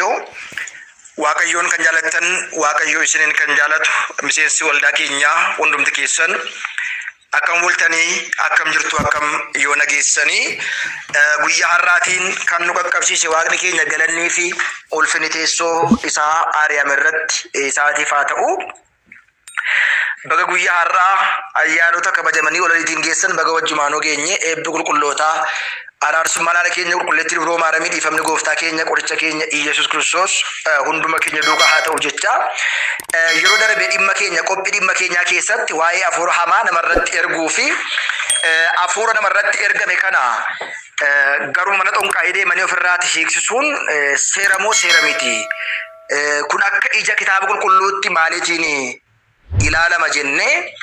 Waaqayyoo. Waaqayyoon kan jaalattan, Waaqayyoo isiniin kan jaalatu, miseensi waldaa keenyaa hundumti keessan akkam bultanii, akkam jirtu, akkam yoo nageessanii? Guyyaa har'aatiin kan nu qaqqabsiise Waaqni keenya galannii fi ulfinni teessoo isaa Aariyaam irratti isaatiif haa ta'u. Baga guyyaa har'aa ayyaanota kabajamanii olaniitiin geessan, baga wajjumaanuu geenye. Eebbi qulqullootaa, araarsummaan haadha keenya Qulqulleettii Dubroo Maaramii, dhiifamni gooftaa keenya qoricha keenya Iyyasuus Kiristoos hunduma keenya duukaa haa ta'u jecha, yeroo darbe dhimma keenya qophii dhimma keenyaa keessatti waa'ee hafuura hamaa namarratti erguu fi hafuura namarratti ergame kana garuu mana xonqaayii deemanii ofirraati hiiksisuun seera moo seera miti? Kun akka ija kitaaba qulqulluutti maaliitiin ilaalama jennee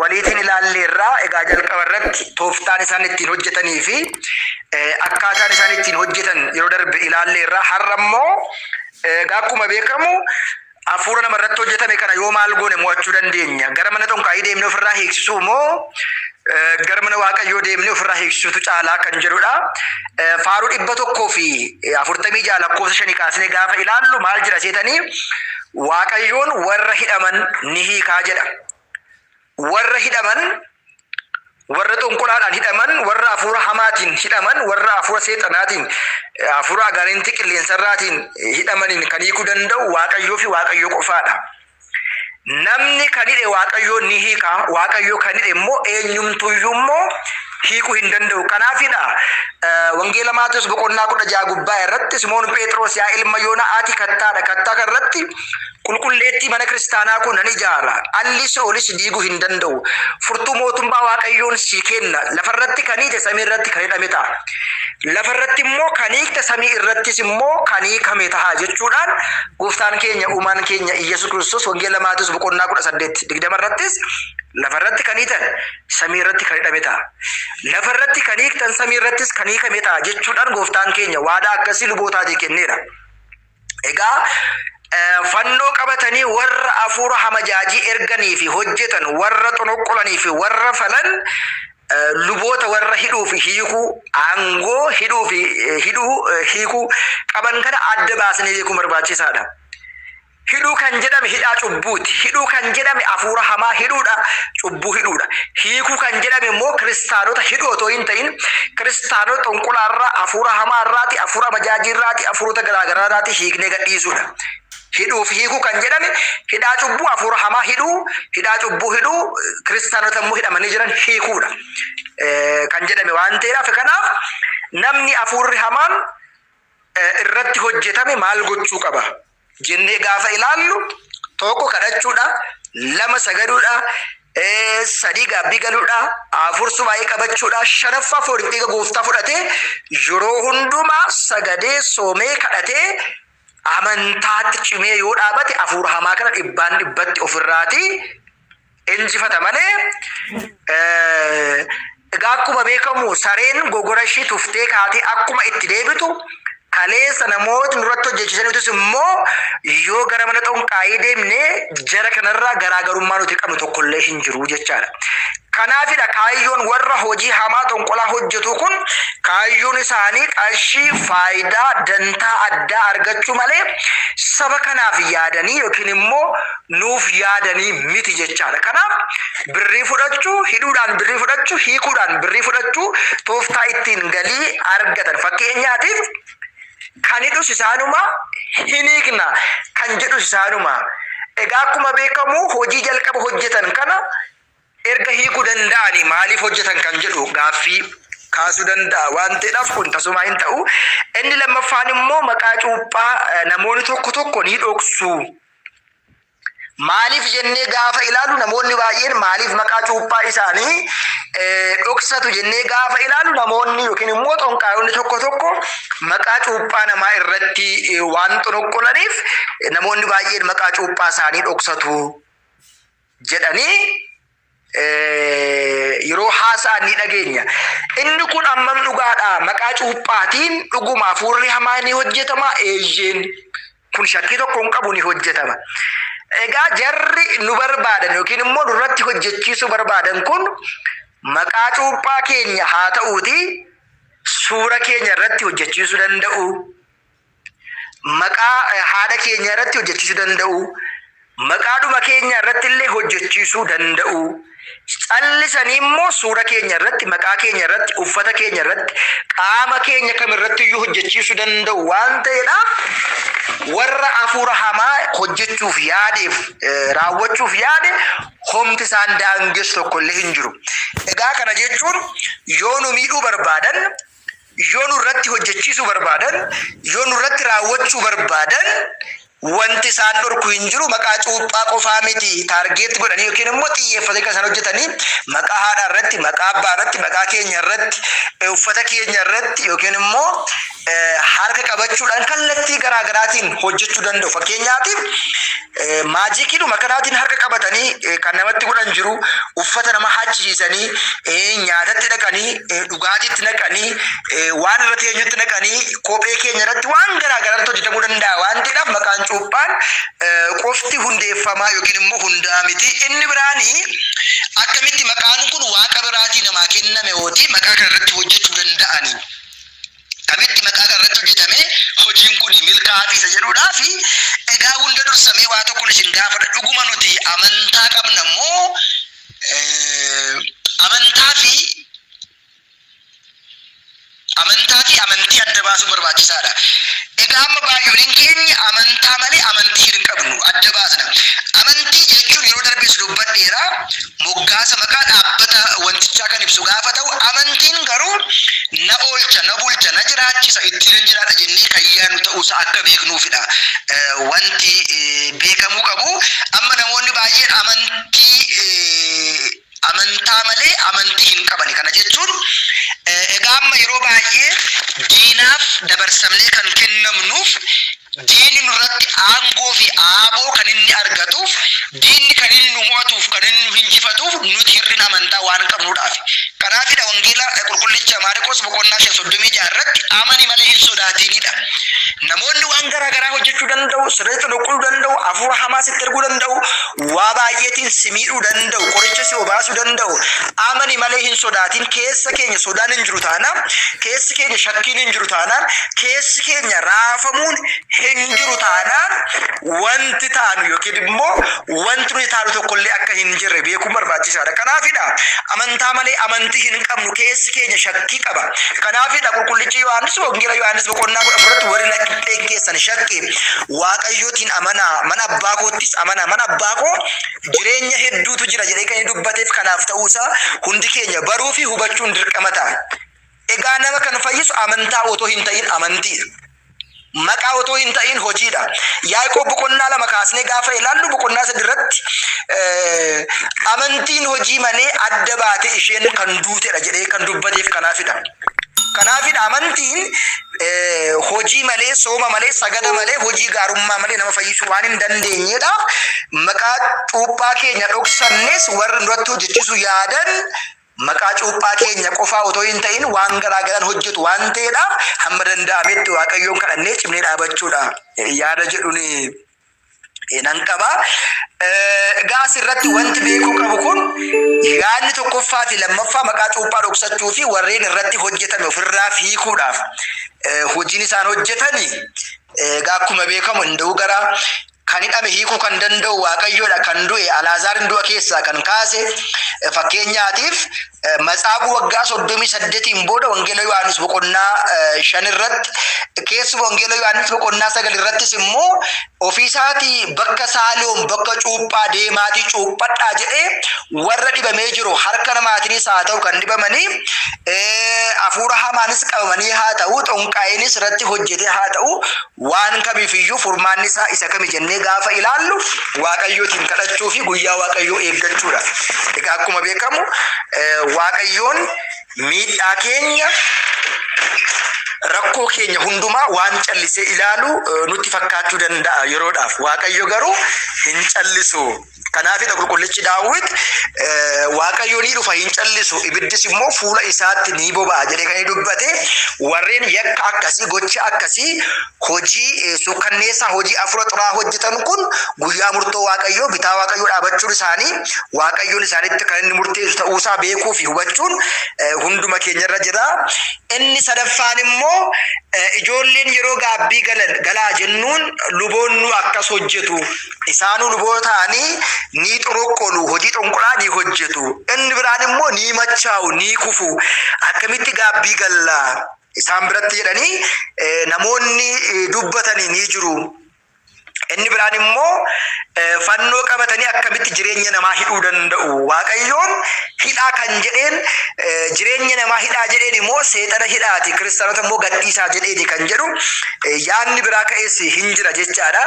waliitiin ilaalleerraa. Egaa jalqaba irratti tooftaan isaan ittiin hojjetanii fi akkaataan isaan ittiin hojjetan yeroo darbe ilaalleerraa. Har'a immoo egaa akkuma beekamu hafuura namarratti hojjetame kana yoo maal goone mo'achuu dandeenya? Gara mana xonqaayii deemnee ofirraa hiiksisuu moo gara mana Waaqayyoo deemnee ofirraa hiiksisuutu caalaa kan jedhudha. Faaruu 146 lakkoofsa 5 kaasnee gaafa ilaallu maal jedha seetanii? Waaqayyoon warra hidhaman ni hiikaa jedha. Warra hidhaman, warra xonqolaadhaan hidhaman, warra hafuura hamaatiin hidhaman, warra hafuura seexanaatiin, hafuura agaanintii qilleensarraatiin hidhamaniin kan hiikuu danda'u Waaqayyoo fi Waaqayyoo qofaadha. Namni kan hidhe Waaqayyoo ni hiika, Waaqayyoo kan hidhe immoo eenyumtuyyuu immoo hiikuu hin danda'u. Kanaafidha Wangeela Maatewos boqonnaa 16 gubbaa irratti Simoon Phexros, "Yaa ilma Yoonaa, ati kattaadha. Kattaa kanarratti qulqulleettii mana kiristaanaa kun nan ijaara. Alli si'oolis diiguu hin danda'u. Furtuu mootummaa Waaqayyoon sii kenna. Lafarratti kan hiite samii irratti kan hidhame ta'a. Lafarratti immoo kan hiikte samii irrattis immoo kan hiikame ta'a" jechuudhaan gooftaan keenya uumaan keenya Iyyasuus Kiristoos Wangeela Maatewos boqonnaa 18:20 irrattis, "Lafarratti kan hiitan samii irratti kan hidhame ta'a. Lafarratti kan hiiktan samii irrattis kan hiikame ta'a" jechuudhaan gooftaan keenya waadaa akkasii lubootaatii kenneera. Egaa fannoo qabatanii warra hafuura hamajaajii erganii fi hojjetan, warra xonoqqolanii fi warra falan, luboota warra hidhuu fi hiikuu, aangoo hidhuu fi hidhuu hiikuu qaban kana adda baasnee beekuun barbaachisaadha. Hidhuu kan jedhame hidhaa cubbuuti. Hidhuu kan jedhame hafuura hamaa hidhuudha, cubbuu hidhuudha. Hiikuu kan jedhame immoo kiristaanota hidhuu otoo hin ta'in kiristaanota xonqolaarraa, hafuura hamaarraati, hafuura amajaajiirraati, hafuurota garaagaraarraati hiiknee gadhiisuudha. Hidhuu fi hiikuu kan jedhame hidhaa cubbuu, hafuura hamaa hidhuu, hidhaa cubbuu hidhuu, kiristaanota immoo hidhamanii jiran hiikuudha. Kan jedhame waan ta'eedhaaf, kanaaf namni hafuurri hamaan irratti hojjetame maal gochuu qaba jennee gaafa ilaallu, tokko kadhachuudha, lama sagaduudha, sadii gaabbii galuudha, afur subaayee qabachuudha, shanaffaa foon dhiiga gooftaa fudhatee yeroo hundumaa sagadee, soomee, kadhatee, amantaatti cimee yoo dhaabate hafuura hamaa kana dhibbaan dhibbatti ofirraati injifata malee, egaa akkuma beekamu sareen gogora ishii tuftee kaatee akkuma itti deebitu, kaleessa namootni nurratti hojjechiisaniitus immoo yoo gara mana xonqaayii deemne jara kanarraa garaagarummaa nuti qabnu tokkollee hin jiru jechaadha. Kanaafidha kaayyoon warra hojii hamaa xonqolaa hojjetu kun, kaayyoon isaanii qarshii, faayidaa, dantaa addaa argachuu malee saba kanaaf yaadanii yookiin immoo nuuf yaadanii miti jechaadha. Kanaaf birrii fudhachuu, hidhuudhaan birrii fudhachuu, hiikuudhaan birrii fudhachuu tooftaa ittiin galii argatan. Fakkeenyaatiif kan hidhus isaanuma, hin hiikna kan jedhus isaanuma. Egaa akkuma beekamu hojii jalqaba hojjetan kana erga hiikuu danda'anii maaliif hojjetan kan jedhu gaaffii kaasuu danda'a waan ta'eedhaaf kun tasumaa hin ta'u. Inni lammaffaan immoo maqaa cuuphaa namoonni tokko tokko ni dhoksu. Maaliif jennee gaafa ilaalu, namoonni baay'een maaliif maqaa cuuphaa isaanii dhoksatu jennee gaafa ilaalu, namoonni yookiin immoo xonqaayonni tokko tokko maqaa cuuphaa namaa irratti waan xonoqqolaniif namoonni baay'een maqaa cuuphaa isaanii dhoksatu jedhanii yeroo haasa'an ni dhageenya. Inni kun ammam dhugaadha? Maqaa cuuphaatiin dhuguma hafuurri hamaa ni hojjetama? Eeyyeen. Kun shakkii tokko hin qabu, ni hojjetama. Egaa jarri nu barbaadan yookiin immoo nurratti hojjechiisuu barbaadan kun maqaa cuuphaa keenya haa ta'uuti suura keenya irratti hojjechiisuu danda'u. Maqaa haadha keenya irratti hojjechiisuu danda'u. Maqaadhuma keenya irratti illee hojjechiisuu danda'u. Callisanii immoo suura keenya irratti, maqaa keenya irratti, uffata keenya irratti, qaama keenya kam irratti iyyuu hojjechiisuu danda'u waan ta'eedhaaf warra hafuura hamaa hojjechuuf yaadeef raawwachuuf yaade homti isaan daangessu tokko illee hin jiru. Egaa kana jechuun yoo nu miidhuu barbaadan, yoo nurratti hojjechiisuu barbaadan, yoo nurratti raawwachuu barbaadan wanti isaan dhorku hin jiru. Maqaa cuuphaa qofaa miti target godhanii yookiin immoo xiyyeeffatanii kan isaan hojjetanii maqaa haadhaa irratti, maqaa abbaa irratti, maqaa keenya irratti, uffata keenya irratti yookiin immoo harka qabachuudhaan kallattii garaa garaatiin hojjechuu danda'u. Fakkeenyaatiif magiciidhuma kanaatiin harka qabatanii kan namatti godhan jiru, uffata nama hachisiisanii, nyaatatti naqanii, dhugaatiitti naqanii, waan irra teenyutti naqanii, kophee keenya irratti waan garaa garaatti hojjetamuu danda'a waan ta'eedhaaf maqaan cuuphaan qofti hundeeffamaa yookiin immoo hundaa miti. Inni biraanii akkamitti maqaan kun waaqa biraatii namaa kenname hooti maqaa kana irratti hojjechuu danda'anii? Kamitti maqaa kana irratti hojjetame hojiin kun milkaa'aa isa jedhuudhaa fi egaa hunda dursamee waa tokkoon isin gaafadha. Dhuguma nuti amantaa qabna immoo amantaa fi amantii adda baasuu barbaachisaadha. Egaa amma baay'ooliin keenya amantaa malee amantii hin qabnu, adda baasna. Amantii jechuun yeroo darbes dubbadheera, moggaasa maqaa dhaabbata wantichaa kan ibsu gaafa ta'u, amantiin garuu na oolcha, na bulcha, na jiraachisa, ittiin hin jiraadha jennee kan yaadnu ta'uusaa akka beeknuufidha. Wanti beekamuu qabu amma namoonni baay'een amantii amantaa malee amantii hin qabani. Kana jechuun egaa amma yeroo baay'ee diinaaf dabarsamnee kan kennamnuuf, diinni nurratti aangoo fi aaboo kan inni argatuuf, diinni kan inni nu mo'atuuf, kan inni nu hinjifatuuf nuti hir'ina amantaa waan qabnuudhaaf. Kanaafidha Wangeela Qulqullicha Maarqos boqonnaa 5:36 irratti amani malee hin sodaatinidha. Namoonni waan garaa garaa hojjechuu danda'u, sirriitti dhoqquu danda'u, hafuura hamaa sitti erguu danda'u, waa baay'eetiin si miidhuu danda'u, qoricha si obaasuu danda'u. Amani malee hin sodaatin. Keessa keenya sodaan hin jiru taanaan, keessi keenya shakkiin hin jiru taanaan, keessi keenya raafamuun hin jiru taanaan wanti taanu yookiin immoo wanti nuti taanu tokkollee akka hin jirre beekuun barbaachisaadha. Kanaafidha amantaa malee amantii hin qabnu, keessi keenya shakkii qaba. Kanaafidha Qulqullichi Yohaannis Wangeela Yohaannis boqonnaa 14 irratti warri lapheen keessan shakke Waaqayyootiin amanaa, mana abbaa koottis amanaa, mana abbaa koo jireenya hedduutu jira jedhee kan inni dubbateef kanaaf ta'uusaa hundi keenya baruu fi hubachuun dirqama ta'a. Egaa nama kan fayyisu amantaa otoo hin ta'in amantiidha. Maqaa otoo hin ta'in hojiidha. Yaaqoob boqonnaa 2 kaasnee gaafa ilaallu boqonnaa 3 irratti amantiin hojii malee adda baatee isheen kan duutedha jedhee kan dubbateef kanaafidha. Kanaafidha amantiin hojii malee, sooma malee, sagada malee, hojii gaarummaa malee nama fayyisuu waan hin dandeenyedha. Maqaa cuuphaa keenya dhoksannes warri nurratti hojjechiisuu yaadan maqaa cuuphaa keenya qofaa otoo hin ta'in waan garaa garaan hojjetu waan ta'eedhaaf hamma danda'ametti Waaqayyoon kadhannee cimnee dhaabachuudha yaada jedhuun nan qaba. Egaa asirratti wanti beekuu qabu kun yaadni tokkoffaa fi lammaffaa maqaa cuuphaa dhoksachuu fi warreen irratti hojjetame ofirraa hiikuudhaaf hojiin isaan hojjetani egaa akkuma beekamu inda'uu gara kan hidhame hiikuu kan danda'u Waaqayyoodha. Kan du'e Alaazaar du'a keessaa kan kaase, fakkeenyaatiif matsaafuu waggaa 38n booda Wangeela Yohaannis boqonnaa 5 irratti, keessuma Wangeela Yohaannis boqonnaa 9 irrattis immoo ofiisaatii bakka Saaloom bakka cuuphaa deemaatii cuuphadhaa jedhee warra dhibamee jiru harka namaatiinis haa ta'u kan dhibamanii, hafuura hamaanis qabamanii haa ta'u, xonqaa'iinis irratti hojjetee haa ta'u, waan kamiifiyyuu furmaanni isaa isa kami jennee gaafa ilaallu Waaqayyootiin kadhachuu fi guyyaa Waaqayyoo eeggachuudha. Egaa akkuma beekamu Waaqayyoon miidhaa keenya, rakkoo keenya hundumaa waan callisee ilaalu nutti fakkaachuu danda'a yeroodhaaf. Waaqayyo garuu hin callisu. Kanaafidha Qulqullichi Daawit Waaqayyo ni dhufa, hin callisu, ibiddis immoo fuula isaatti ni boba'a jedhee kan inni dubbate warreen yakka akkasii, gocha akkasii, hojii suukkanneessaa, hojii afura xuraa hojjetan kun guyyaa murtoo Waaqayyoo bitaa Waaqayyoo dhaabachuun isaanii Waaqayyoon isaanitti kan inni murteessu ta'uusaa beekuu fi hubachuun hunduma keenyarra jira. Inni sadaffaan immoo Ijoolleen yeroo gaabbii galan galaa jennuun luboonnu akkas hojjetu. Isaanuu luboota ta'anii ni xoroqqolu, hojii xonqolaa ni hojjetu. Inni biraan immoo ni machaa'u, ni kufu. Akkamitti gaabbii galla isaan biratti jedhanii namoonni dubbatanii ni jiru. Inni biraan immoo fannoo qabatanii akkamitti jireenya namaa hidhuu danda'u? Waaqayyoon hidhaa kan jedheen jireenya namaa hidhaa jedheen immoo seexana hidhaati, kiristaanota immoo gadhiisaa jedheeni kan jedhu yaadni biraa ka'es hin jira jechaadha.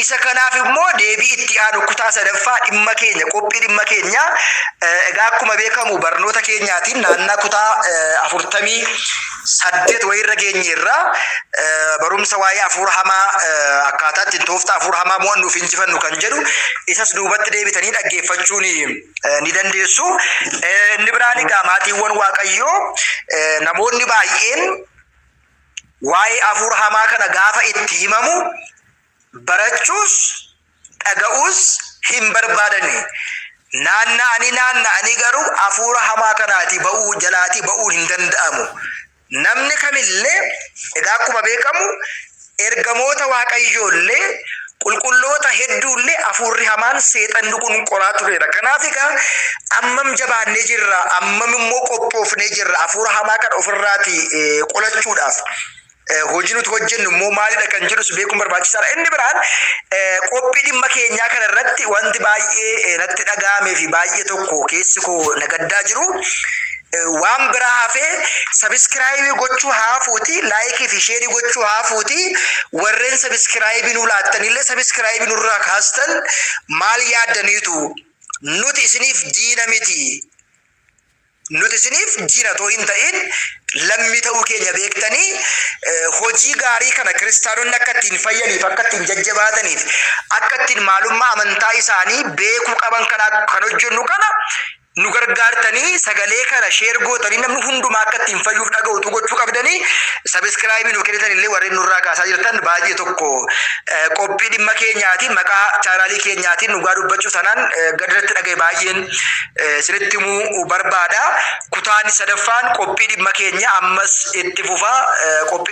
Isa kanaaf immoo deebii itti aanu kutaa sadaffaa dhimma keenya, qophii dhimma keenya, egaa akkuma beekamu barnoota keenyaatiin naannaa kutaa 48 wayirra geenyeerra, barumsa waa'ee hafuura hamaa, akkaataa ittiin tooftaa hafuura hamaa mo'annuuf injifannu kan jedhu isas duubatti deebitanii dhaggeeffachuun ni dandeessu. Inni biraan egaa maatiiwwan Waaqayyoo, namoonni baay'een waa'ee hafuura hamaa kana gaafa itti himamu barachuus dhaga'uus hin barbaadani. Naanna'anii naanna'anii garuu hafuura hamaa kanaatii ba'uu, jalaatii ba'uun hin danda'amu. Namni kamillee, egaa akkuma beekamu, ergamoota Waaqayyoollee, qulqulloota hedduullee hafuurri hamaan seexanni kun qoraa tureera. Kanaaf egaa ammam jabaannee jirra, ammam immoo qophoofnee jirra hafuura hamaa kana ofirraatii qolachuudhaaf? Hojii nuti hojjennu immoo maalidha kan jedhus beekuun barbaachisaadha. Inni biraan qophii dhimma keenyaa kana irratti wanti baay'ee natti dhaga'amee fi baay'ee tokko keessi koo na gaddaa jiru, waan biraa hafee subscribe gochuu haafuuti, like fi share gochuu haafuuti, warreen subscribe nu laattanillee subscribe nurraa kaastan maal yaaddaniitu? Nuti isiniif diina miti. Nuti isiniif diina otoo hin ta'in lammii ta'uu keenya beektanii, hojii gaarii kana kiristaanonni akka ittiin fayyaniif, akka ittiin jajjabaataniif, akka ittiin maalummaa amantaa isaanii beekuu qaban kana kan hojjennu kana nu gargaartanii, sagalee kana share gootanii namni hundumaa akka ittiin fayyuuf dhaga'utu gochuu qabdanii, subscribe nu kennitan illee warreen nurraa kaasaa jirtan baay'ee tokko qophii dhimma keenyaatiin, maqaa chaanaalii keenyaatiin dhugaa dubbachuu sanaan gadirratti dhaga'e baay'een isinitti himuu barbaada. Kutaan sadaffaan qophii dhimma keenya ammas itti fufa. Qophii